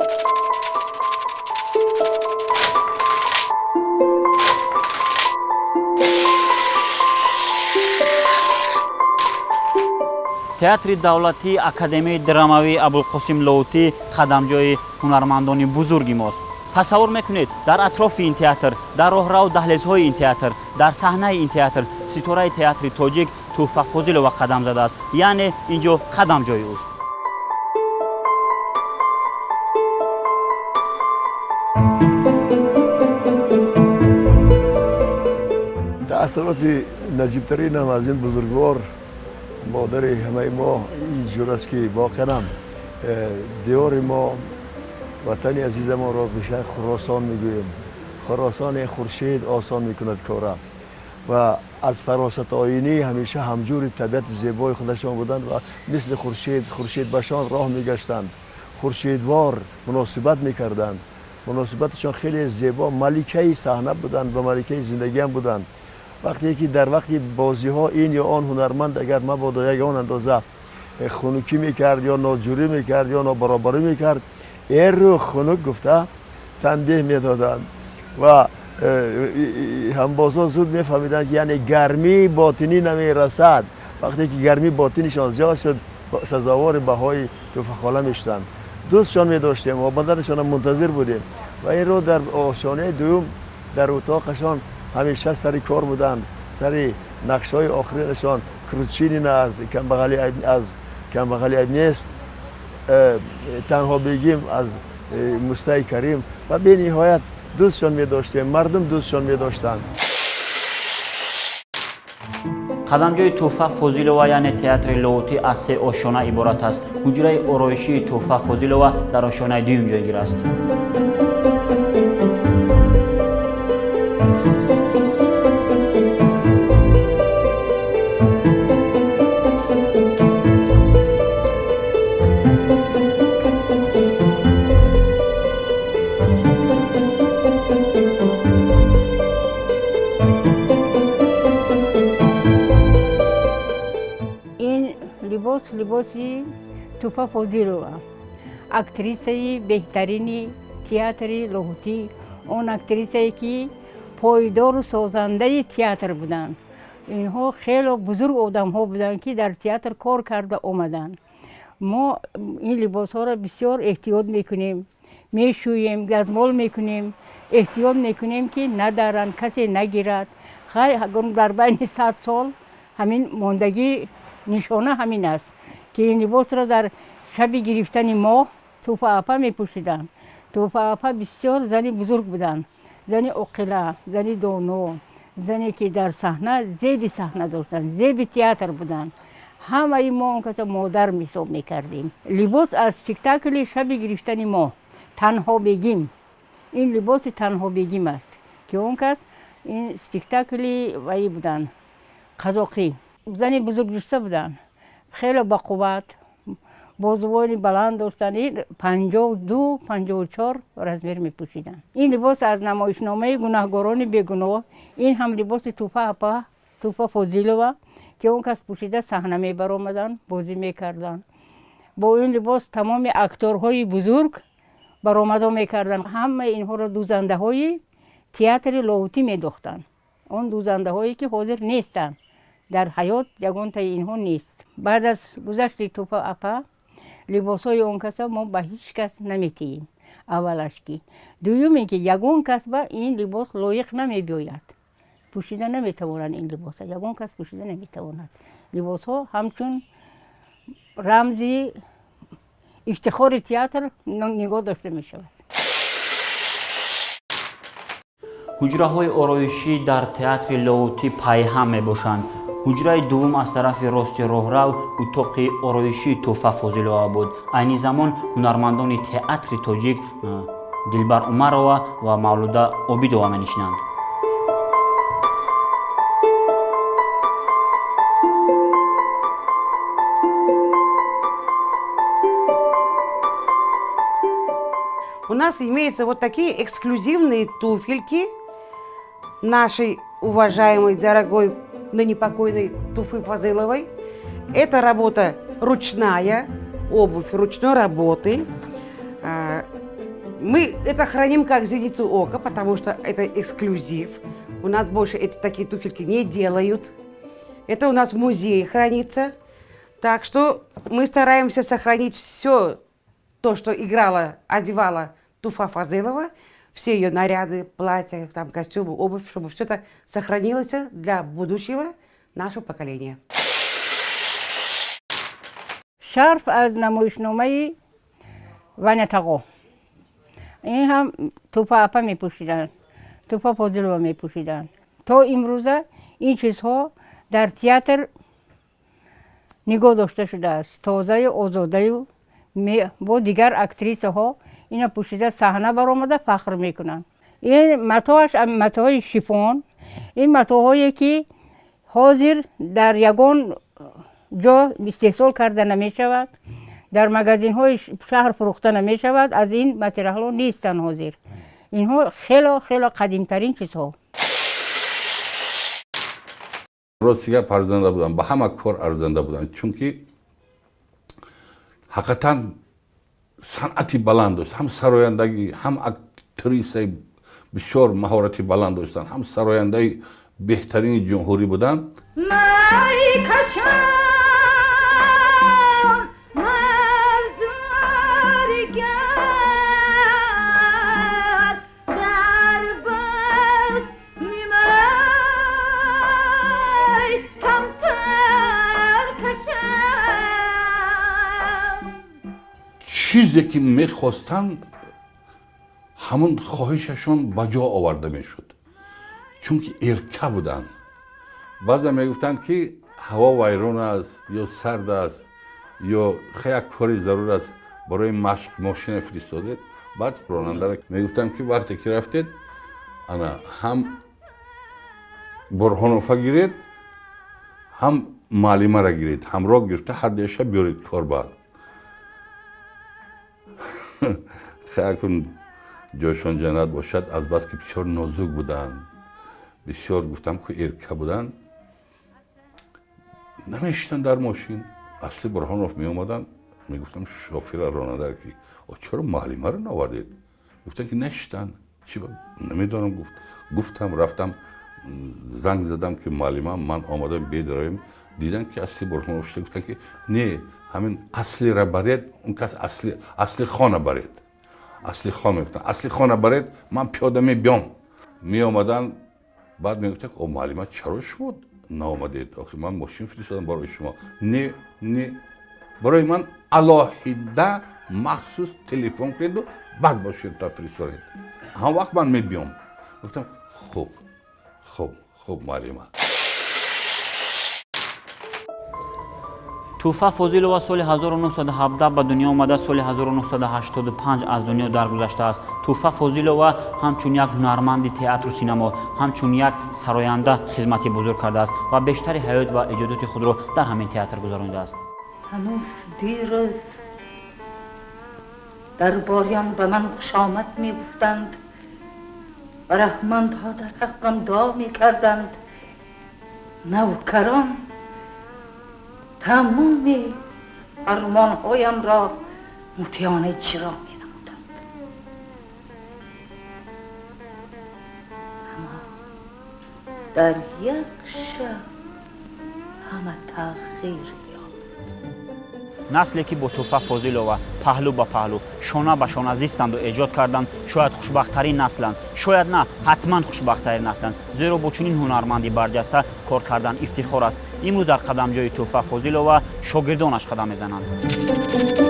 Театри давлатии Академияи драмавии Абулқосим Лоҳутӣ қадамҷои ҳунармандони бузурги мост. Тасаввур мекунед, дар атрофи ин театр, дар роҳраву даҳлезҳои ин театр, дар саҳнаи ин театр ситораи театри тоҷик Тӯҳфа Фозилова қадам задааст, яъне ин ҷо қадамҷои ӯст. Таассуроти наҷибтаринам аз ин бузургвор, модари ҳамаи мо, ин ҷур аст, ки воқеан диёри мо, ватани азизамонро бештар Хуросон мегӯем. Хуросоне хуршед осон мекунад кора ва аз фаросатоинӣ ҳамеша ҳамҷури табиати зебои худашон буданд ва мисли хуршед хуршедбашон роҳ мегаштанд, хуршедвор муносибат мекарданд. Муносибаташон хеле зебо. Маликаи саҳна буданд ва маликаи зиндагиам буданд. Вақте ки дар вақти бозиҳо ин ё он ҳунарманд агар мабодо ягон андоза хунукӣ мекард ё ноҷурӣ мекард ё нобаробарӣ мекард, эру хунук гуфта танбеҳ медоданд ва ҳамбозҳо зуд мефаҳмиданд, ки яъне гармии ботинӣ намерасад. Вақте ки гармии ботинишон зиёд шуд, сазовори баҳои Тӯҳфахола мешуданд. Дӯстшон медоштем, омаданашонам мунтазир будем ва инро дар ошонаи дуюм, дар утоқашон ҳамеша сари кор буданд, сари нақшҳои охиринашон: Кручинина аз «Камбағалӣ айб нест», «Танҳо бегим» аз «Мустаи Карим». Ва бениҳоят дӯстшон медоштем, мардум дӯстшон медоштанд. Қадамҷои Тӯҳфа Фозилова, яъне театри Лоҳутӣ, аз се ошёна иборат аст. Ҳуҷраи ороишии Тӯҳфа Фозилова дар ошёнаи дуюм ҷойгир аст. Либос либоси Тӯҳфа Фозилова, актрисаи беҳтарини театри Лоҳутӣ, он актрисае, ки пойдору созандаи театр буданд. Инҳо хело бузург одамҳо буданд, ки дар театр кор карда омаданд. Мо ин либосҳоро бисёр эҳтиёт мекунем, мешӯем, газмол мекунем, эҳтиёт мекунем, ки надаранд, касе нагирад. Хай, дар байни 100 сол ҳамин мондагӣ нишона ҳамин аст, ки ин либосро дар шаби гирифтани моҳ Тӯҳфа апа мепӯшиданд. Тӯҳфа апа бисёр зани бузург буданд, зани оқила, зани доно, зане, ки дар саҳна зеби саҳна доштанд, зеби театр буданд. Ҳамаи мо он каса модар ҳисоб мекардем. Либос аз спектакли «Шаби гирифтани моҳ», «Танҳо бегим». Ин либоси Танҳо бегим аст, ки он кас ин спектакли ваи буданд, қазоқӣ. Зани бузургҷусса буданд, хеле бақувват, бозувони баланд доштанд. Ин 52, 54 размер мепӯшиданд. Ин либос аз намоишномаи «Гунаҳгорони бегуноҳ». Ин ҳам либоси Тӯҳфа апа, Тӯҳфа Фозилова, ки он кас пӯшида саҳна мебаромаданд, бозӣ мекарданд. Бо ин либос тамоми акторҳои бузург баромадо мекарданд. Ҳамаи инҳоро дӯзандаҳои театри Лоҳутӣ медохтанд, он дӯзандаҳое, ки ҳозир нестанд дар ҳаёт, ягонтаи инҳо нест. Баъд аз гузашти Тӯҳфа апа либосҳои он каса мо ба ҳеҷ кас наметиҳем. Аввалаш ки, дуюме ки ягон кас ба ин либос лоиқ намебиёяд, пӯшида наметавонанд. Ин либоса ягон кас пӯшида наметавонад. Либосҳо ҳамчун рамзи ифтихори театр нигоҳ дошта мешавад. Ҳуҷраҳои ороишӣ дар театри Лоҳутӣ пайҳам мебошанд. Ҳуҷраи дуввум аз тарафи рости роҳрав утоқи ороишии Тӯҳфа Фозилова буд. Айни замон ҳунармандони театри тоҷик Дилбар Умарова ва Мавлуда Обидова менишинанд. У нас имеются вот такие эксклюзивные туфельки нашей уважаемой, дорогой, ныне покойной Туфы Фазыловой. Это работа ручная, обувь ручной работы. Мы это храним как зеницу ока, потому что это эксклюзив. У нас больше эти такие туфельки не делают. Это у нас в музее хранится. Так что мы стараемся сохранить все то, что играла, одевала Туфа Фазылова, все ее наряды, платья, там, костюмы, обувь, чтобы все это сохранилось для будущего нашего поколения. Шарф аз намоишномаи Ваня Тағо. Ин ҳам Туфа апа мепӯшиданд, Туфа Фозилова мепӯшиданд. То имрӯза ин чизҳо дар театр нигоҳ дошта шудааст, тозаю озодаю. Бо дигар актрисаҳо ина пӯшида саҳна баромада фахр мекунанд. Ин матоаш матоҳои шифон, ин матоҳое ки ҳозир дар ягон ҷо истеҳсол карда намешавад, дар магазинҳои шаҳр фурӯхта намешавад. Аз ин материалҳо нестанд ҳозир. Инҳо хело хело қадимтарин чизҳо. Рости гап, арзанда будам, ба ҳама кор арзанда будам, чунки ҳақиқатан санъати баланд дошт, ҳам сарояндагӣ, ҳам актрисаи бисёр маҳорати баланд доштанд, ҳам сарояндаи беҳтарини ҷумҳурӣ буданд. Чизе ки мехостанд, ҳамон хоҳишашон ба ҷо оварда мешуд, чунки эрка буданд. Баъзан мегуфтанд, ки ҳаво вайрон аст ё сард аст ё як кори зарур аст, барои машқ мошина фиристодед. Баъд ронандара мегуфтанд, ки вақте ки рафтед, ана ҳам Бурҳонова гиред, ҳам муаллимара гиред, ҳамроҳ гирифта ҳар дуяша биёред кор. Ба акун ҷойшон ҷаннат бошад, азбаски бисёр нозук буданд, бисёр гуфтам ку эрка буданд, намешитанд дар мошин. Асли Бурҳонов меомаданд, мегуфтам шофира, ронанда, ки чаро муаллимаро наовардед? Гуфтанд, ки нашитанд. Чи намедонам, гуфт. Гуфтам, рафтам, занг задам, ки муаллима, ман омадам, бедравем. Диданд, ки Асли Бурҳонов шуда, гуфтанд, ки не, ҳамин Аслира баред, он кас Асли хона баред. Асли хон мегуфтанд, Асли хона баред, ман пиёда мебиём. Меомаданд, баъд мегуфтанд, о муаллима, чаро шумо наомадед? Охи ман мошин фиристодам барои шумо. Не, не, барои ман алоҳида махсус телефон кунеду баъд мошинта фиристонед, ҳам вақт ман мебиём. Гуфтам, хуб, хуб, хуб, муаллима. Туфа Фозилова соли 1917 ба дунё омада, соли 1985 аз дунё даргузаштааст. Туфа Фозилова ҳамчун як ҳунарманди театру синамо, ҳамчун як сароянда хизмати бузург кардааст ва бештари ҳаёт ва эҷодоти худро дар ҳамин театр гузаронидааст. Ҳанӯз дирӯз дарбориён ба ман хушомад мегуфтанд ва раҳмандҳо дар ҳаққам дуо мекарданд. Навкарон тамоми фармонҳоямро мутеона иҷро менамуданд. Аммо дар як шаб ҳама тағйир ёфт. Насле ки бо Туфа Фозилова паҳлӯ ба паҳлӯ, шона ба шона зистанду эҷод карданд, шояд хушбахттарин насланд, шояд на, ҳатман хушбахттарин насланд, зеро бо чунин ҳунарманди барҷаста кор кардан ифтихор аст. Имрӯз дар қадамҷои Туфа Фозилова шогирдонаш қадам мезананд.